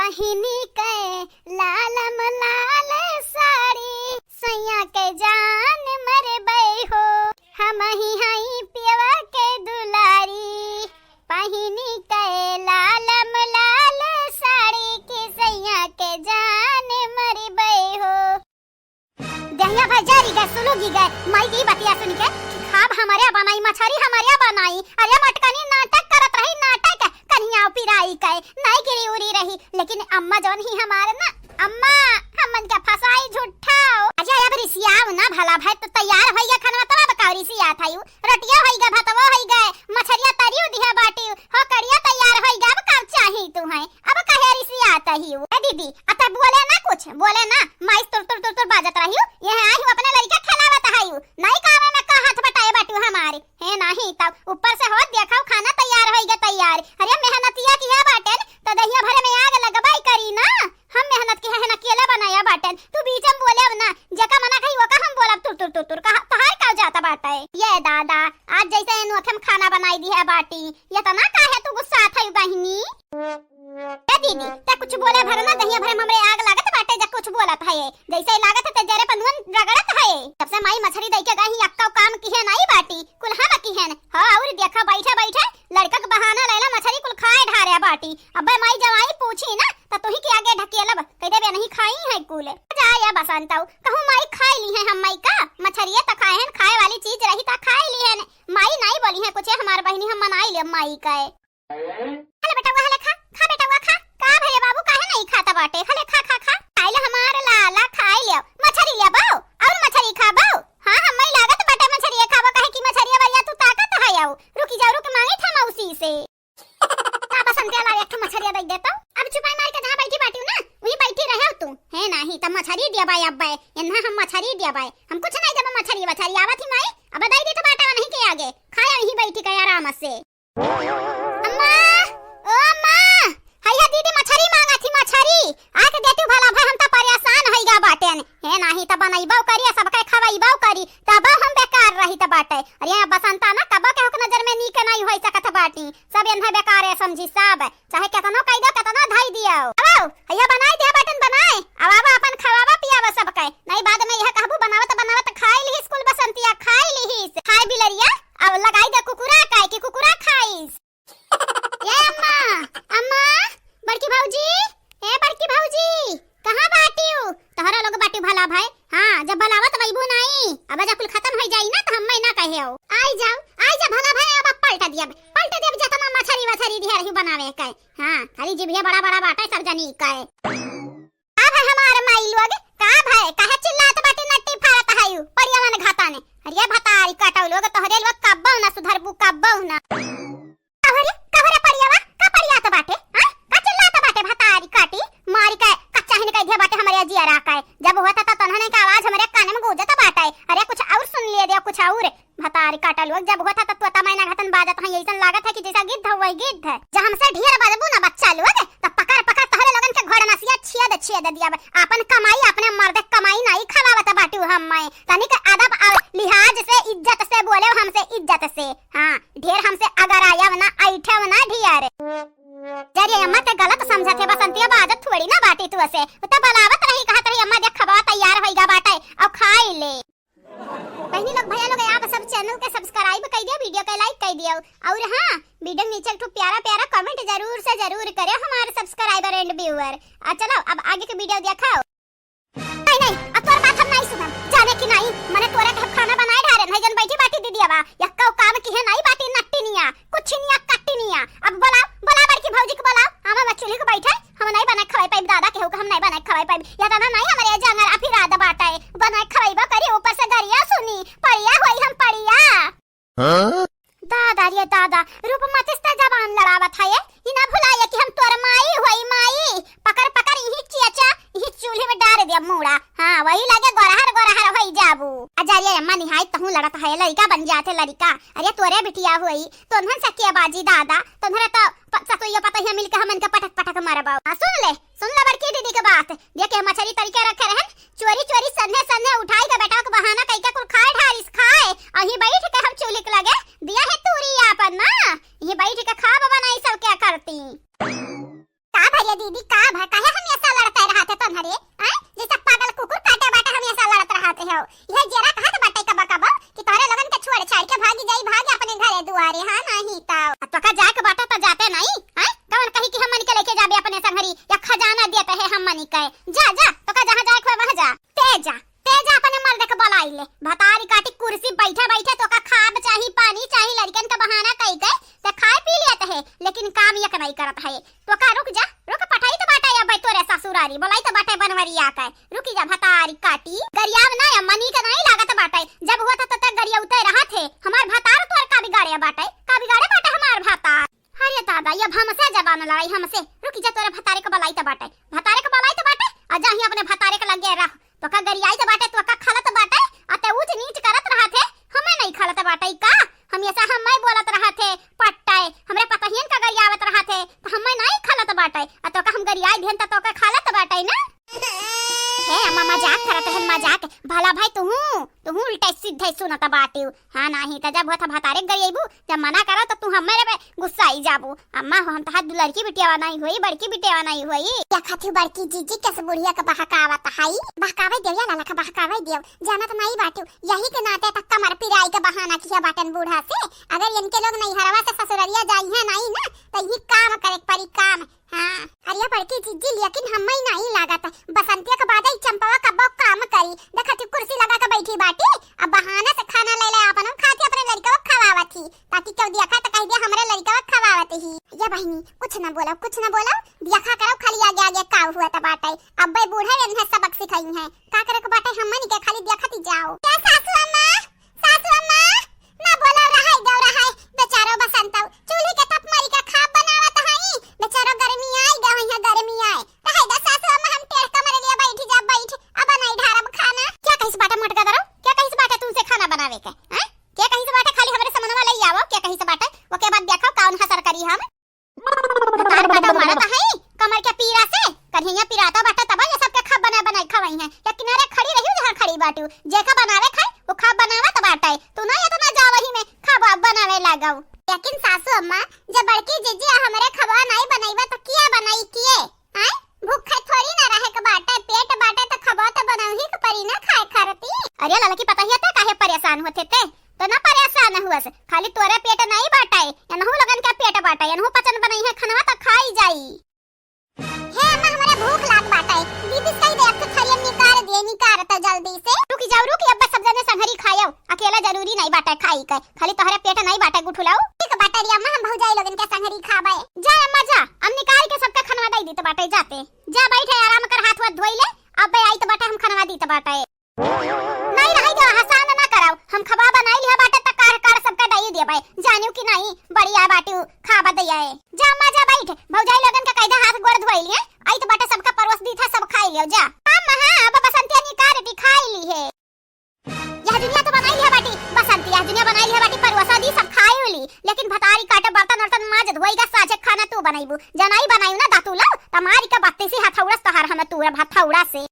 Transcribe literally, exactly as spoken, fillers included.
पहिनी के लालम लाल साड़ी, सैया के जान मरबै हो, हमही हई पियवा के दुलारी। पहिनी के लालम लाल साड़ी, कि सैया के जान मरबै हो। देहिया भर जरी गए, सुलुगी गए, माई की बतिया सुन के कि खाब हमरे बनाई, मछरी हमरे बनाई। अरे मटकनी नाटक करत रही, नाटक कन्हिया पिराई के, नाई गिरी उरी रही, लेकिन अम्मा जौन ही हमारे ना, अम्मा, हमन के फसाई झूठाओ। अच्छा, अब रिसियाओ ना भला भाई, तो तैयार होइगा खाना, तब का रिसियात हई? रोटिया होइगा, भतवा होइगा, मछरिया तरियो दिहा बाटी, हो करिया तैयार होइगा, अब का चाही तू है? अब काहे रिसियात हई? ए दीदी, अत बोले ना कुछ, बोले ना, माई तुर तुर तुर तुर बाजत रही, ये आई हूँ अपने लड़का खेलावत हई, नाई काम में का हाथ बटाए बाटू हमारे? हे नाही, तब ऊपर से होत देखो खाना तैयार होइगा तैयार। अरे मेहनतिया किया बाटेन, तो दहिया भरे में आग लगबाई करी ना। हम मेहनत की है ना, अकेला बनाया बाटेन, तू बीच में बोले अब ना, जेका मना कही ओका हम बोलब तुर तुर तुर तुर। कहा तोहार का जाता बाटे? ये दादा, आज जैसे इन ओथे में खाना बनाई दी है बाटी, ये तना काहे तू गुस्सा था बहिनी? ए दीदी, ते कुछ बोले भर ना, दहिया भरे में हमरे आग लागत बाटे, जब कुछ बोलत है ये। जैसे ही लागत है ते जरे पर नून रगड़त है। जब से माई मछरी दई के गई, अक्का काम किहे नाई बाटी, कुल हम किहेन। हाँ, और देखा बैठे बैठे लड़का के बहाना लैला मछरी कुल खाए ढारे बाटी। अबे माई जवाई पूछी ना, त तुही के आगे ढकेलब, कह देबे नहीं खाई है कुल। जा या बसंतऊ, कहूँ माई खाई ली है हम माई का? मछरिये त खाए हन, खाए वाली चीज रही त खाई ली है। माई नाई बोली है कुछ, हमार बहिनी हम मनाई ले माई का। हले बेटवा, हले खा, खा बेटवा, खा। का भले बाबू, काहे नहीं खाता बाटे? हले खा, खा, खा। खाई ले हमार लाला, खाई ले। मछरी ले बाऊ, और मछरी खा बाऊ। हाँ, हम्मे लागत बाटे मछरिया खाबो, काहे कि मछरिया बरिया तू ताकत है आऊ। रुकी जाओ, रुक मांगे था मौसी से। का बसंतिया ला एक ठो मछरिया दे देता। अब चुपाई मार के जहाँ बैठी बाटी ना, वही बैठी रहे तू। है नाही, तब मछरी दिया बाई अब बाई। इन्हा हम मछरी दिया बाई। हम कुछ नहीं देबो मछरी वछरी। आवत ही माई, अब दे दे तो बाटा नहीं के आगे। खाया वहीं बैठी के आराम से। अम्मा, ओ अम्मा, हैया दीदी मछरी मांगत ही, मछरी। आके देतू भला भाई, हम त परेशान होइगा बाटेन। हे नाही त बनैबो करी, सबके खवैबो करी, तब हम बेकार रही त बाटे। अरे बसंता ना कबो केहू के नजर में नीक नहीं होई सकत बाटी, सब एन्हे बेकारे समझी सब, चाहे केतनो कह दो, केतनो धई दियो। अब आओ, हैया बनाई दे बाटेन बनाए, अब आवा अपन खवावा पियावा सबके, नहीं बाद में यह कहबू बनावत बनावत खाई लिहिस कुल बसंतिया, खाई लिहिस, खाए बिलरिया। अब लगाई दे कुकुरा काहे कि कुकुरा खाइस। ए अम्मा, अम्मा, बड़की भौजी, ए बड़की भौजी, कहाँ बाटिउ? तोहरा लोग बाटिउ भला भाई। हाँ, जब भलावत वैबू नाई, अब जा कुल खतम होइ जाई ना, त हम्मे ना कहे हो। आई जाओ, आई जा भला भाई, अब पलट दियब, पलट दियब, जतना मछरी वछरी दिहे रही बनावे के। हाँ, खाली जिभिया बड़ा बड़ा बाटे सब जनी के। का भाई हमार माई लोग, का भाई, काहे चिल्लात बाटी नट्टी फाड़त हयू, पड़िया मन घाता ने? अरे भतारी काटौ लोग, तोहरे लोग कब्बौ ना सुधरबू, कब्बौ ना। कहो रे, कहो रे पड़ियावा, का पड़ियात बाटे? हाँ? का चिल्लात बाटे भतारी काटी? मारी के कच्चा हिन कह दिया बाटे हमरे जियरा का। जब होता त तन्हने का आवाज हमरे काने में गूंजत बाटे। अरे कुछ और सुन लिए दे, कुछ और। भतारी काटा लोग, जब होता त तोता मैना घतन बाजत है, ऐसन लागत है कि जैसा गिद्ध हुआ गिद्ध। जब हमसे ढेर बजबू ना बच्चा लोग, त पकड़ पकड़ तोहरे लोगन के घोड़ नसिया छेद छेद दिया। आपन कमाई, अपने मर्दे कमाई नाई खवावत बाटू हम मैं। तनिक अदब और लिहाज से, इज्जत से बोले हमसे, इज्जत से। हाँ, ढेर हमसे अगर आयब ना, ऐठब ना ढेर। जरिए अम्मा ते गलत समझत है, बसंतिया बाजत थोड़ी ना बाटी तू असे। उ त बलावत रही, कहत रही, "अम्मा देख खबवा तैयार होइगा बाटे, अब खाई ले।" बहनी लोग, भैया लोग, आप सब channel के subscribe कइ दियो, video के like कइ दियो। और हाँ, video के नीचे एक ठो प्यारा प्यारा comment जरूर से जरूर करियो हमारे subscriber and viewer। आ चलो अब आगे के video देखाओ। नहीं, नहीं, अब तोर बात हम नहीं सुनम। जाने कि नहीं, मने तोरे के हम खाना बनाए ढारे नहीं, जन बैठी बाटी दीदी अबा, यक्का काम की है नहीं बाटी नट्टी निया, कुछ निया कट्टी निया। अब बोला, बोला बड़की भौजी के बोला, हम हम चूल्ही के बैठे, हम नहीं बना खवाई पाइब दादा केहू के, हम नहीं बना खवाई पाइब। या दादा नहीं हमरे जंगल अफिराद बाटे, बना खवाई बा करी ऊपर से गरिया सुनी, पड़िया होई हम पड़िया। हाँ? दादा रे दादा, रूपमती से जबान लड़ावत है ये। ई ना भुलाए कि हम तोर माई होई माई। पकड़ पकड़ इही चेचा, इही चूल्ही में डार दे मूड़ा। हाँ, वही लगे गोरहर गोरहर होई जाबू। आ जा रे अम्मा निहाई तहूँ लड़त है, लड़िका बन जाते लड़िका। अरे तोरे बिटिया होई, तोन्हन से के बाजी दादा, तोन्हरे तो प-, ससुइया पतहिया मिलके हमन के पटक पटक मरबो। हाँ, सुन ले, सुन ले बड़की दीदी के बात। देखे मछरी तरी के रखे रहन, चोरी चोरी सन्ने सन्ने उठाई के बेटा के बहाना कई के कुल खाए ढारिस खाए। अही बैठ के हम चूल्ही के लगे दिया है तूरी आपन ना। यही बैठ के खाब बनाई सब क्या करती। का भैया दीदी का भा, काहे हमेशा लड़ते रहते तोहरे, आय? जैसे पागल कुकुर काटे बाटे हमेशा लड़त रहते हो। यह जेरा कहत बाटे कबो कबो कि तोहरे लोगन के छोड़ छाड़ के भागी जाई, भाग अपने घरे दुआरे, हाँ, नहीं तो। अब तोका जाए के बाटे तो जाते नहीं, आय? कौन कही कि हमनी के लेके जाबे अपने संगरी, या खजाना देते हैं हमनी के। जा, जा, तोका जहाँ जाए के होए वहाँ जा। ते जा, ते जा अपने मर्द के बुलाई ले। भतारी काटी कुर्सी बैठे बैठे तोका खाब चाही, पानी चाही, लड़कन के बहाना कई के ते खाए पी लेत है, लेकिन काम एक नहीं करत है। तोका रुक जा, रुक पठाई तो बाटे अब तोरे ससुरारी, बुलाई तो बाटे बनवरिया के। रुकी जा भतारी काटी, गरियाव ना अम्मा नीक नहीं लागत बाटे। जब हुआ था तो ते गरियावते रहत है, हमार भतार तोर का बिगाड़े बाटे, का बिगाड़े बाटे हमार भतार? अरे दादा, ये अब हमसे जबान लड़ाई हमसे। रुकी जा, तोरे भतारे के बलाई त बाटे, भतारे के बलाई त बाटे, आ जाही अपने भतारे के लगे रह। तोका गरियाई त बाटे, तोका खलत बाटे, आ ते ऊंच नीच करत रहत है, हमें नहीं खलत बाटे का? हमेशा हमें बोलत रहत है, पट्टे, हमरे पतहियन का गरियावत रहत है, त हमें नहीं खलत बाटे, आ तोका हम गरियाई देन त तोका खलत बाटे ना? हे अम्मा, मजाक करत है, मजाक। भला भाई तुहू, तुहू उल्टा सीधे सुनत बाटिउ। हाँ, नाही त जब होत भतारे गरियाइबू, जब मना करब त तू हमरे पे गुस्साई जाबू। अम्मा हो, हम तहार दू लड़की बिटियावा नहीं होई, बड़की बिटियावा नहीं होई। देखत ही बड़की जीजी कस बुढ़िया के बहकावत हई। बहकावे देव या लाला के बहकावे देव। जानत नहीं बाटिउ, यही के नाते त कमर पिराई के बहाना किया बाटन बूढ़ा से। अगर इनके लोग नैहरवा से ससुररिया जाई है नहीं ना, त यही काम करे के परी काम। हाँ, अरे बड़की जीजी, लेकिन हम्मे नहीं लागत बसंतिया के बाद ई चंपवा कब्बो काम करी। देखत ही कुर्सी लगा के बैठी बाटी, अब बहाना से खाना ले ले आपन खाती अपने लड़का को खवावत ही, ताकि केहू देखा तो कह दिया हमरे लड़का को खवावत ही। ये बहिनी, कुछ न बोलो, कुछ न बोलो, देखा करो खाली आगे आगे का हुआ त बाटे। अब्बे बूढ़े इन्हें सबक सिखाई है, का करे के बाटे हमनी के, खाली देखत ही जाओ। क्या सासू अम्मा? सासू अम्मा, ना बोलो, रहाई दो, रहाई। बेचारो बसंतऊ, चूल्ही के तप मरी के खाब बनावत हई। बेचारो गर्मी आई गए हैं, गर्मी आए। रहाई दो सासू अम्मा, हम टेढ़ कमर लिए बैठी जा, बैठ। अब नहीं ढारब खाना। क्या कहिस बाटे मोटका दरो? क्या कहिस बाटे तुमसे खाना बनावे के? हैं? क्या कहिस बाटे? खाली हमरे समनवा ले आवो, क्या कहिस बाटे? ओके बाद देखो कौन हसर करी हम। तार बाटा मारत हई कमर के पीरा से, कन्हैया पिराता बाटा तब ये सबके खाब बनाए बनाए खवाई हैं। या किनारे खड़ी रही, जहाँ खड़ी बाटू, जेका बनावे खाए, वो खाब बनावत बाटे। तू ना इतना जावही में खाब बनावे लागव। लेकिन सासू अम्मा, जब बड़की जीजी हमरे खबा नहीं बनैबा तो किया बनाई किए? हैं? भूखे थोड़ी ना रहे के बाटे, पेट बाटे तो खबा तो बनौही के परी ना खाए खरती। अरे ललकी पतहिया ते काहे परेशान होते ते? तो ना परेशान हुअस, खाली तोरे पेट नहीं बाटे, एनहू लोगन के पेट बाटे, एनहू पचन बनई है खनवा तो खाई जाई। हे अम्मा, हमरे भूख लाग बाटे, दीदी से कही दे, एक ठो थरिया निकाल दे, निकाल तो जल्दी से। रुकी जाओ, रुकी, अब सब जने संघरी खायो, अकेला जरूरी नहीं बाटे खाई के, खाली तोहरे पेट नहीं बाटे गुठुलाऊ। ठीक बाटे रे अम्मा, हम भौजाई लोगन के संघरी खाबे। जा अम्मा जा, अब निकाल के सबके खनवा दे दीत बाटे, जाते जा बैठे आराम कर, हाथ वाथ धोई ले, अब आई तो बाटे हम खनवा दीत बाटे। नहीं रही दे, हसान ना कराओ। हम खबा बनाई लिया बाटे त कार कार सबका दई देबे। जानियो कि नहीं, बढ़िया बाटू, खाबा दे आए। जा अम्मा जा बैठ, भौजाई लोगन का कैदा हाथ गोड़ धोई लिए। आई तो बाटे सबका परोस दी था, सब खाई लियो जा। हाँ अम्मा, हाँ, अब बसंतिया निकार दी खाई ली है। यह दुनिया तो बनाई लिया बाटी, बसंती यह दुनिया बनाई लिया बाटी, परोसा दी सब खाई ली। लेकिन भतारी काटे बर्तन वर्तन माज धोई का साझे खाना तू बनाईबू। जनाई बनाई ना दातू लो, तमारी का बत्तीसी हथौड़ा से तहार हम तू हथौड़ा से।